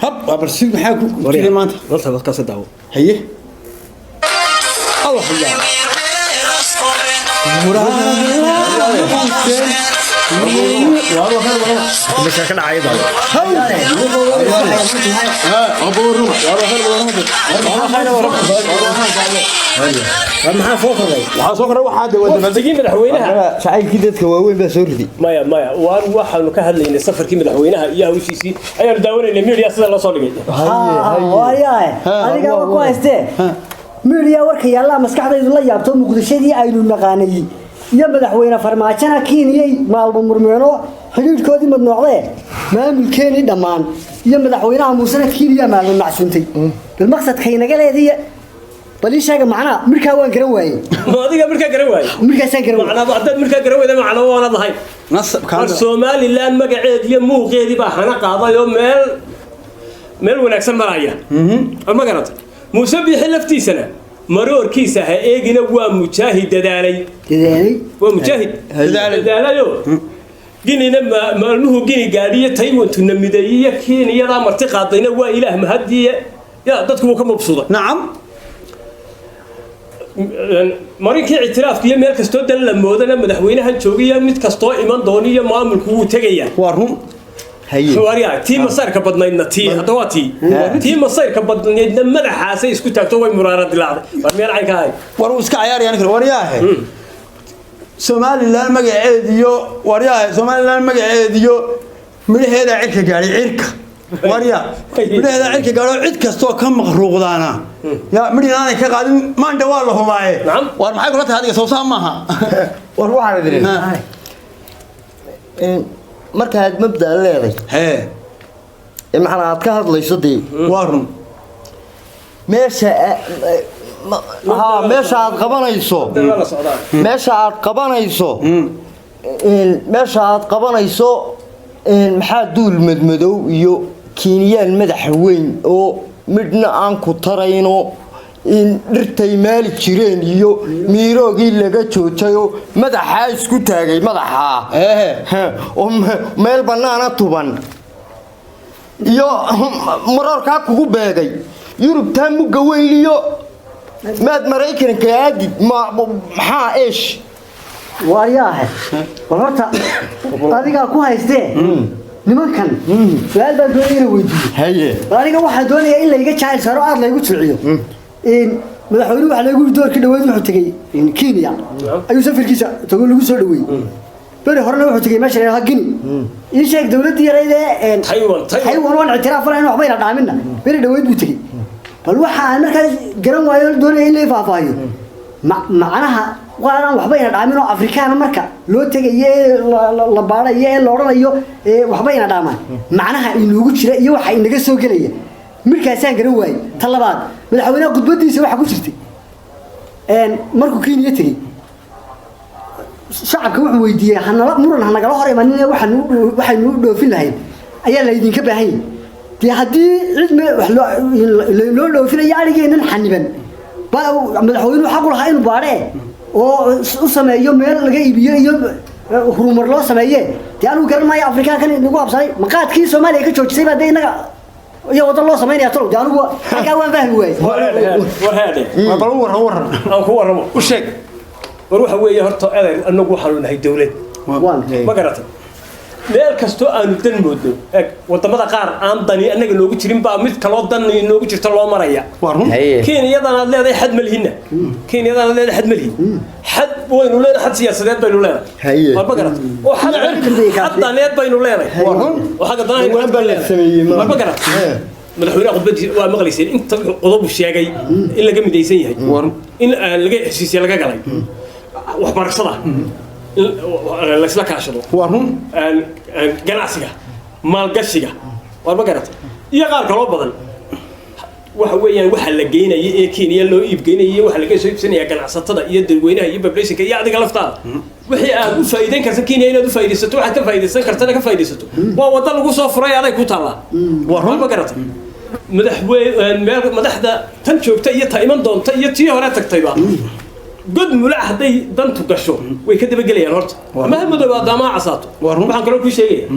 Hab waa barsi, maxaa ku jiray maanta? Dalta dadkaas daawo. Haye, Allah ya. Meesha ka dhacay daawo. Maxaa soo kordhay? Waxaa soo koray, waxaa de waa wafdigii madaxweynaha. Jacaylkii dadka waaweyn baa soo riday. Maya, maya, waan waxaanu ka hadlaynay safarkii madaxweynaha iyo hawshiisii ayaanu daawanaynay media sida loo soo dhigay. Waayahay, adigaa ku haystee miidiya warka yaallaa maskaxdaydu la yaabto. Muqdishadii aynu naqaanay iyo madaxweyne Farmaajona Kiiniyay maalmo murmeeno, xidhiidhkoodii madnoocdee, maamulkeenii dhammaan iyo madaxweynaha Muusena Kiiniya maalmo macsuuntay. Bal maqsadkaynaga leediya bal ii sheega macnaha markaa, waan garan waayey. Ma adiga markaa garan waaye? Markaasaan garan waayey. Macnaa haddaad markaa garan weyda, macnaa waanad lahayn. War Somaliland magaceed iyo muuqeedii baa hana qaaday oo meel wanaagsan maraya, ma garata? Muuse Biixi laftiisana maroorkiisa ha eegina, waa mujaahid dadaalay. Dadaalay. Waa mujaahid dadaalayo. Ginina maalmuhu Gini gaadhiyo Taywantu mideeyey iyo Keniyadaa marti qaadayna waa Ilaah mahadiye, ya dadku wuu ka mabsuuday. Nacam. Marinkii ictiraafka iyo meel kastoo dan la moodana madaxweynahan joogiyo mid kastoo iman doona iyo maamulku wuu tegayaa. Waa run. Waryaa, tii masayrka badnaydna, tii hadda waa tii masayrka badnaydna madaxaasay isku taagto, way muraara dilaacday. War meel caynka ahay. War uu iska cayaaraya ninkan. Waryaahe, Somaliland magaceediyo, waryaahe, Somaliland magaceediyo midhaheeda cirka gaadhay, cirka warya, midhaheeda cirka gaadho, cid kastoo ka maqruuqdaana ya midh inaanay ka qaadin maanta waa la hubaaye. Nacam. War maxay kula tahay adiga? Soo saa maaha? War waxaan idin markaad mabdaa leeday hee ee macnaa aad ka hadlayso dee. Waa run. Meesha haa, meesha aad qabanayso. Waa la socdaa. Meesha aad qabanayso, meesha aad qabanayso, maxaa duul madmadow iyo Kiiniyaan madax weyn oo midhna aan ku tarayno in dhirtay maali jireen iyo miiroogii laga joojayoo madaxaa isku taagay madaxaa ehe oo meel bannaana tuban iyo mararkaa kugu beegay Yurubtaa mugga weyn iyo maad Maraykanka aadid maxaa eesh? Waaryaahe, bal horta adigaa ku haystee nimankan su-aal baan doonaya inaan weydiiyo. Haye. Bal aniga waxaan doonayaa in layga jacayl saaro, aada laygu jilciyo. Madaxweynuhu waxa laygu yidhi doorkii dhaweyd wuxuu tegey Kenya, ayuu safarkiisa tago lagu soo dhaweeyey. Beri horena wuxuu tegey meesha la yidhahdo Guinea. Ii sheeg dowladdii yarayd ee Taiwan, Taiwan. Taiwan waan ictiraaf lahayn, waxba ina dhaamina, beri dhaweyd buu tegey. Bal waxa aan markaas garan waayo doonaya in la faahfaahiyo macnaha waanaan waxba ina dhaamin oo Afrikaana marka loo tegayo ee la baadhayo ee la odhanayo ee waxba ina dhaamaan, macnaha inoogu jira iyo waxa inaga soo gelaya markaasaan garan waayey. Ta labaad, madaxweynaha khudbadiisa waxaa ku jirtay markuu Kenya tegey shacabka wuxuu weydiiyey hanala muran hanagala hor imanin, waxaynu u dhoofin lahayn ayaa laydinka baahan yahay. Dee haddii cid wax loo dhoofinayo arigeennan xaniban ba madaxweynuhu xaq u lahaa inuu baadhe oo u sameeyo meel laga iibiyo iyo horumar loo sameeye. Dee anigu garan maayo Afrikaankan inagu habsaday maqaadkii Soomaaliya ka joojisay baa dee innaga iyo waddan loo samaynaya. Talow dee anigu halkaa waan fahmi waayey. War haadhe. War bal u warran, warran. Aan ku warramo. U sheeg. War waxa weeye horta adeer, annagu waxaanu nahay dowlad, waan ma garatay? Meel kastoo aanu dan moodno, eg wadamada qaar aan dani annaga noogu jirin baa mid kaloo dan noogu jirta loo maraya. Waa run. Kenyadan aad leedahay xad ma lihinna, Kenyadan aad leedahay xad ma lihin, xad waynu leenahay, xad siyaasadeed baynu leenahay. Haye. War ma garatay? Oo xad daneed baynu leenahay. Waa run. Oo xagga danaha Dhawaan baa la sameeyey. War ma garatay? Madaxweynaha khudbadiisa waa maqlayseen, inta qodob uu sheegay in laga midaysan yahay, Waa run. in laga heshiisya laga galay waxbarashada in laysla kaashado. Waa run. Ganacsiga, maalgashiga, war ma garatay, iyo qaar kaloo badan. Waxa weeyaan waxa la geynaya ee Kenya loo iibgeynaya iyo waxa laga soo iibsanaya ganacsatada iyo dadweynaha iyo populationka iyo adiga laftaada, wixii aad u faa'iideyn karta Kenya inaad u faa'iidaysato, waxaad ka faa'iidaysan kartana ka faa'iidaysato, waa waddo lagu soo furay, aday ku taallaa. Waa run. Ma garatay? Madaxweyne meel madaxda tan joogta iyo ta iman doonta iyo tii hore tagtayba god mulac hadday dantu gasho way ka dabagelayaan horta, ama ha madoobaado ama ha casaato. Waa run. Waxaan kaloo kuu sheegaya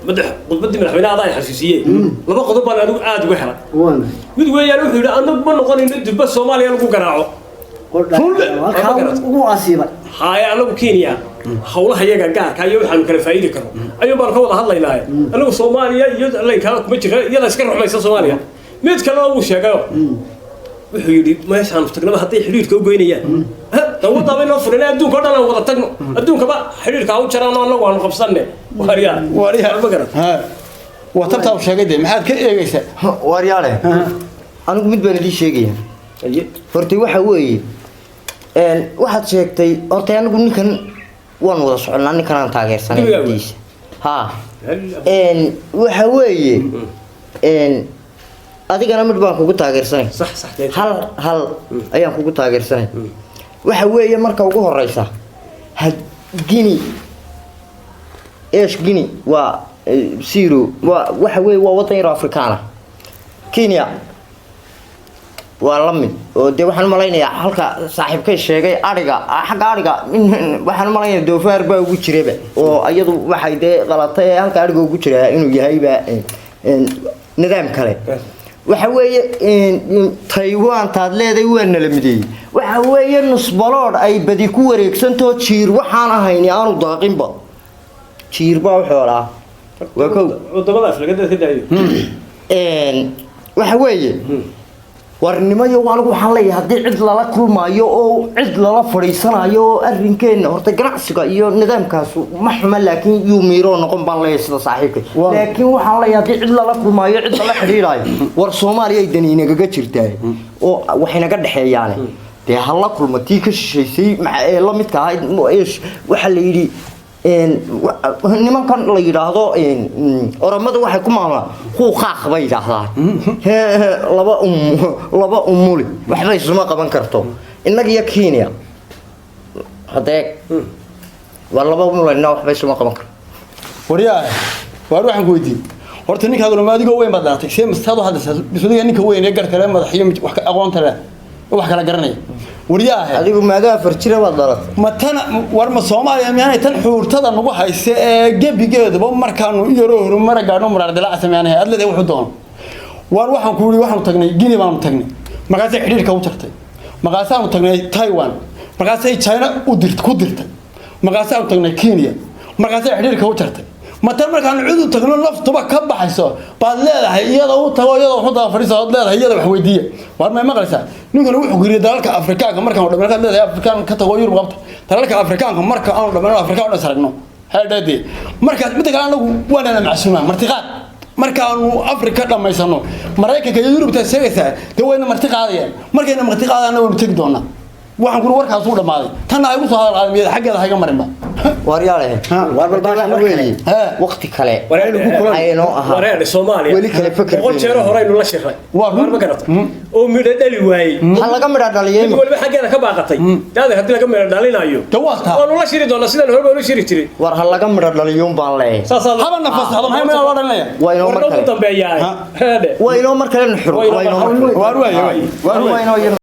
Madax khudbaddii madaxweynaha adaa xasuusiyey, laba qodob baan anigu aad uga helay. Mid weeyaan, wuxuu yidhi annagu ma noqonayno dubba Soomaaliya lagu garaaco. Halkaa ugu asiibay. Haye, annagu Kenya hawlaha iyaga gaarka iyo waxaanu kala faa'idi karno ayuun baanu ka wada hadlaynaaye, annagu Soomaaliya iyo laynkaa kuma jira, iyada iska ruxmaysa Soomaaliya. Mid kalena wuu sheegayo, wuxuu yidhi meeshaanu tagnaba hadday xidhiidhka u goynayaan dawadaaba inoo furin, adduunka o dhan aan wada tagno, adduunkaba xidhiidhka ha u jaraano, annagu aanu qabsanne. Waaryaa. Waaryaa. Ma garat? Ha. Waa tabtaa uu sheegay dee, maxaad ka eegaysaa? Waaryaale, anigu mid baan idiin sheegaya. Horta waxa weeye, waxaad sheegtay, horta anigu ninkan waan wada soconnaa, ninkan aan taageersanay. Gebigaa wey. Diisa ha. Waxa weeye, adigana mid baan kugu taageersanay. Sax sax. Hal hal ayaan kugu taageersanay. Waxa weeye, marka ugu horeysa, had Guinea, eesh, Guinea waa zero, waa waxa weeye waa wadan yar oo Afrikaana. Kenya waa la mid, oo dee waxaan umalaynayaa halka saaxiibkay sheegay ariga, xagga ariga waxaan umalaynayaa doofaar baa ugu jiraba, oo iyadu waxay dee qalatay ee halka ariga ugu jiraa inuu yahayba nidaam kale. Waxa weeye, Taiwan taad leedahay waa nala mideeyey. Waxa weeye nusbaloodh ay badi ku wareegsantoo jiir waxaan ahayn aanu daaqinba, jiir baa u xoolaa, waa kow. Wadamadaas laga ka daayo. Waxa weeye, warnimayo, anigu waxaan leeyahay haddii cid lala kulmaayo oo cid lala fadhiisanayo oo arrinkeenna, horta ganacsiga iyo nidaamkaasu ma xuma, laakiin yuu miiroo noqon baan leeyahay sida saaxiibkay. Laakiin waxaan leeyahay haddii cid lala kulmaayo, cid lala xidhiidhayo, war Soomaaliya ay dani inagaga jirtaa oo waxay naga dhexeeyaane, dee ha la kulmo tii ka shishaysay ee la midka ahayd. Waxaa la yidhi nimankan la yidhaahdo Oromada waxay ku maamulaan huuqaaq bay yidhaahdaan. Laba um laba umuli waxba isuma qaban karto. Innaga iyo Kenya haddee waa laba umulayna, waxba isuma qaban karto. Waryaa, waar waxaan ku weydiiyey, horta ninka hadalma adigoo weyn baad dhalatay, see mastaad u hadlaysaa bisudiga ninka weyn ee garhka leh, madax iyo wax aqoonta leh, wax kala garanaya? Waryaa. Adigu maadaa afar jira baad dhalatay. Ma tan war, ma Soomaaliya miyaanay tan xuurtada nagu hayse ee gebigeeduba markaanu yaroo horumara gaadhno muraar dilaaca miyaanay aad leedahay wuxuu doono? War waxaan ku yidhi, waxaanu tagnay Guinea baanu tagnay, markaasay xidhiidhka u jartay. Markaasaanu tagnay Taiwan, markaasay China u dirt ku dirtay. Markaasaanu tagnay Kenya, markaasay xidhiidhka u jartay. Ma tan markaanu cid u tagno naftuba ka baxayso baad leedahay iyada u tago, iyada waxu daba fadhiisa ood leedahay iyada wax weydiiya? War may maqlaysaa? Ninkuna wuxuu ku yidhi dalalka Afrikaanka markaan dhammaan markaad leedahay Afrikaan ka tago Yurub qabta, dalalka Afrikaanka marka aanu dhammaan Afrika o dhan saragno heedhadee. Markaas midda kale, anagu waanana macsuumaa martiqaad markaanu Afrika dhammaysano. Maraykanka iyo Yurubta sheegaysaa dee wayna marti qaadayaan, markayna marti qaadaana waynu tegi doonaa. Waxaan kuri warkaas uu dhammaaday, tanna ha igu soo hadal qaadin, miyada xaggeeda ha iga marinba. Waaryaale. Waar bal baasha mar kale. Waqti kale aynoo ahaa. Wareer Soomaaliya Weli kale feker 100 jeer horeynu la shiray. Waa run. War ma garata oo midho dhali waayey? Ha laga midha dhaliyey. Mid waliba xaggeeda ka baaqatay daada haddii laga midho dhalinayo. Dee waa taa. Waanu la shiri doonaa sidaan horeba ula shiri jiray. War ha laga midha dhaliyuun baan leeyahay. Saasaa haba nafasaxdo, maxay midhaa loo dhalinaya? Waa inoo mar warna ugu kale. dambeeyaa. Ha. Heedhe. Waa inoo mar kale nuxur. Waa inoo waa inoo mar mar kale. Waar waay waay waar Waa waay. inoo.